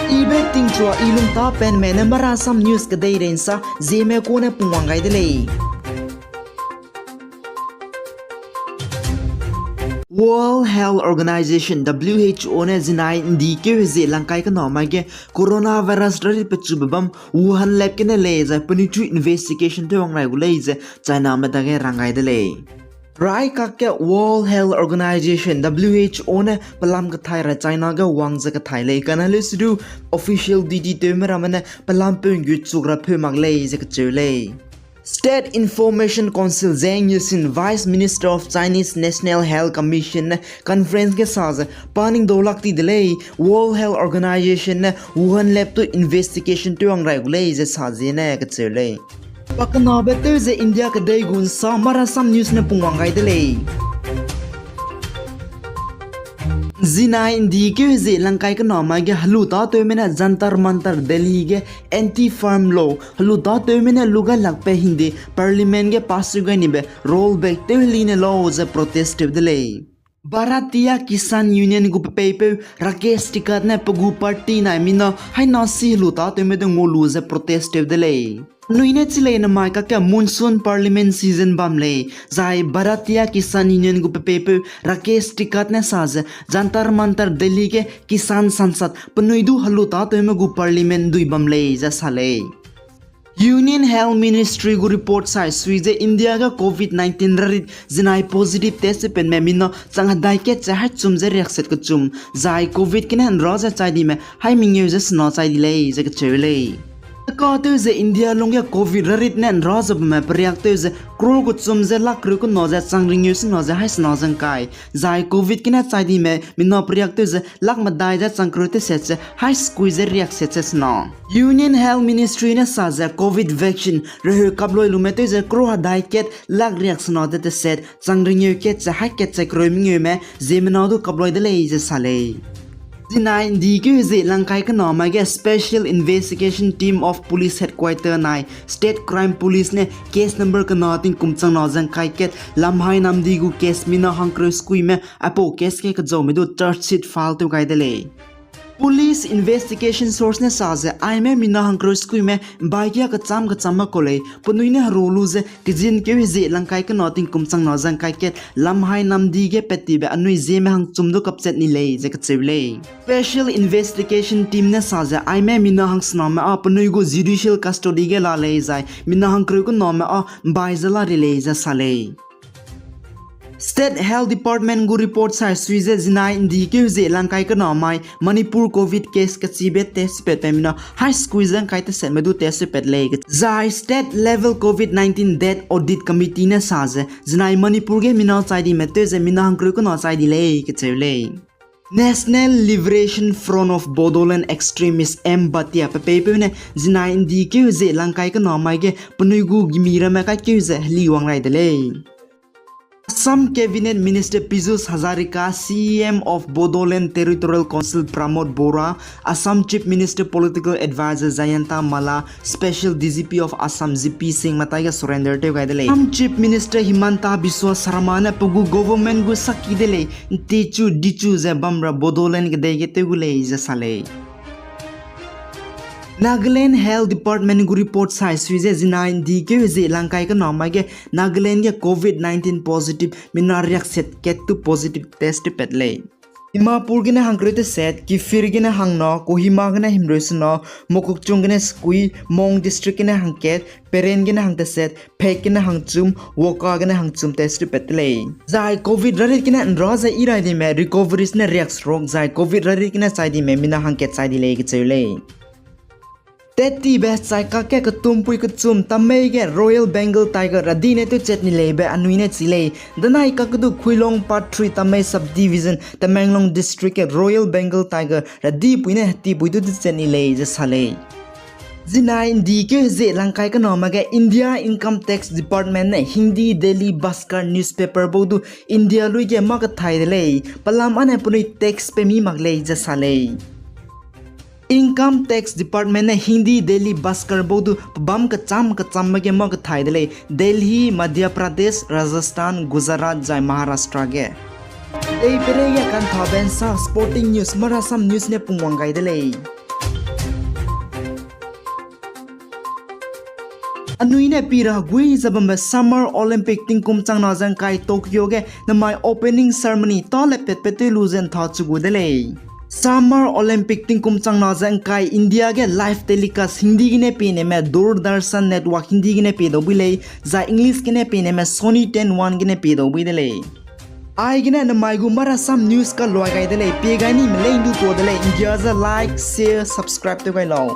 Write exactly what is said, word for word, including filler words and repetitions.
Ibe tingchua i lungtapenme ne Marasam News kedeirei nsa Zeme kune pungwang gai de lei. World Health Organization, W H O ne zinai ndikeu hezie langkai kena mai ge coronavirus rarit pechube bam Wuhan lab gene lei zai penui chu investigation tew wang rai gu lei ze Chiname dage rang gai de lei. Raikak ge World Health Organization, W H O ne pelam kethai ra China ge wang ze kethai lei, kane leuse du official duty tewme ramme ne pelam peu ngu chuk ra peu mak lei ze kacheu lei. State Information Council Zhang Yixin, Vice Minister of Chinese National Health Commission ne conference ge sa ze, pa ning dau lak ti de lei, World Health Organization ne Wuhan lab tu investigation tew wang rai gu lei ze sa ziene kacheu lei. Pakenabe tew ze India kedei gu nsa Marasam News ne pungwang gai de lei. Zinai ndikeu hezie langkai kena mai ge helu tatewme ne Jantar Mantar Delhi ge anti-farm law helu tatewme ne lu gai lakbe hingde Parliament ge pass tew gai nibe roll back tew heli ne lau ze protest tew de lei. Bharatiya Kisan Union gu pepeipeu Rakesh Tikat ne pe gu party nai mina haina si helu tatewme de ngau lu ze protest tew de lei. Nui ne chi lei namai kakge monsoon parliament season bam lei, zai Bharatiya Kisan Union gu pepeipeu Rakesh Tikat ne sa ze Jantar Mantar Delhi ge Kisan Sansad penui du helu tatewme gu parliament dui bam lei ze sa lei. Union Health Ministry gu report sai sui ze India ge covid nineteen rarit zinai positive test penme mina chang hedai kat ze hai chum ze riakset kechum, zai covid gene nra ze chai dime hai mengeu ze sena chai di lei ze kacheu lei. Katew ze India lungge covid rarit ne nra ze bamme periak tew ze crore kechum ze lakh kereu kena ze chang ringeu sena ze hai sena ze ngkai, zai covid gene chai dime mina periak tew ze lakh medai ze chang kereu teset ze hai sukui ze riakset ze sena. Union Health Ministry ne sa ze covid vaccine reheu kaploi lume tew ze crore hedai kat lakh riak sena ze teset chang ringeu kat ze hai kat ze kereu mengeume ziemmena du kaploi de lei ze sa lei. Zinai ndikeu hezie langkai kena mai ge Special Investigation Team of Police Headquarter nai State Crime Police ne case number kena tingkum changna ze ngkai kat Lamhai Namdi gu case mina hangkereu sukuime aipau case ge kejaume du charge sheet file tew gai de lei. Police investigation source ne sa ze aime mina hangkereu sukuime bai kia kecham kecham ma kau lei, penui ne heru lu ze kezinkeu hezie langkai kena tingkum changna ze ngkai kat Lamhai Namdi ge pattibe anui ziemme hangchum du kapchat ni lei ze kacheu lei. Special Investigation Team ne sa ze aime mina hangsename â penui gu judicial custody ge la lei zai mina hangkereu kename â mbai ze la ri lei ze sa lei. State Health Department gu report sai sui ze zinai ndikeu hezie langkai kena mai Manipur covid case kachibe test patbe mina hai sukui ze ngkai tesetme du test pat lei. Zai State Level covid nineteen Death Audit Committee ne sa ze zinai Manipur ge mina chai dime tew ze mina hangkereu kena chai di lei kacheu lei. National Liberation Front of Bodoland extremist M Bhatia pepeipeu ne zinai ndikeu hezie langkai kena mai ge penui gu gimi ramme kaikeu ze heli wang rai de lei. Assam Cabinet Minister Piyush Hazarika, C E M of Bodoland Territorial Council Pramod Bora, Assam Chief Minister Political Advisor Jayanta Malla, Special D G P of Assam G P Singh matai ge surrender tew gai de lei. Assam Chief Minister Himanta Biswa Sarma ne pe gu government gu sakki de lei, ntichu dichu ze bam ra Bodoland kedei ge tew gu lei ze sa lei. Nagaland Health Department gu report sai sui ze zinai ndikeu hezie langkai kena mai ge Nagaland ge covid nineteen positive mina riakset kat tu positive test pat lei. Dimapur gene hangkereu teset, Kiphire gene hangna, Kohima gene himreu sena, Mokokchung gene sukui, Mon District gene hangkat, Peren gene hangteset, Phek gene hangchum, Wokha gene hangchum test pat de lei. Zai covid rarit gene nra ze i rai dime recoveries ne riakseruk zai covid rarit gene chai dime mina hangkat chai di lei kacheu lei. Tettibe chai kakge ketumpui kechum tamei ge Royal Bengal Tiger radi ne tewchat ni leibe anui ne chi lei. Danai kakge du Khuilong Part three Tamei Subdivision, Tamenglong District ge Royal Bengal Tiger radipui ne hetipui du tewchat ni lei ze sa lei. Zinai ndikeu hezie langkai kename ge India Income Tax Department ne Hindi Daily Bhaskar newspaper bau du India lui ge mâ kethai de lei, pelam âne penui tax pemi mak lei ze sa lei. Income Tax Department ne Hindi Daily Bhaskar bau du pebâm kechâm kechâmbe ge mâ kethai de lei, Delhi, Madhya Pradesh, Rajasthan, Gujarat zai Maharashtra ge. Dei pereige kanthabe nsa sporting news Marasam News ne pungwang gai de lei. Anui ne pi ra gui ze bambe Summer Olympic tingkum changna ze ngkai Tokyo ge namai opening ceremony tâ le petpet tew lu ze ntha chu gu de lei. Summer Olympic tingkum changna ze ngkai India ge live telecast Hindi gene pie neme Doordarshan Network Hindi gene pie dau bui lei, zai English gene pie neme Sony ten one gene pie dau bui de lei. Aigene namai gu marasam news kaluai gai de lei, pie gai ni me lei ndu tuâ de lei, India ze like, share, subscribe tew gai lau.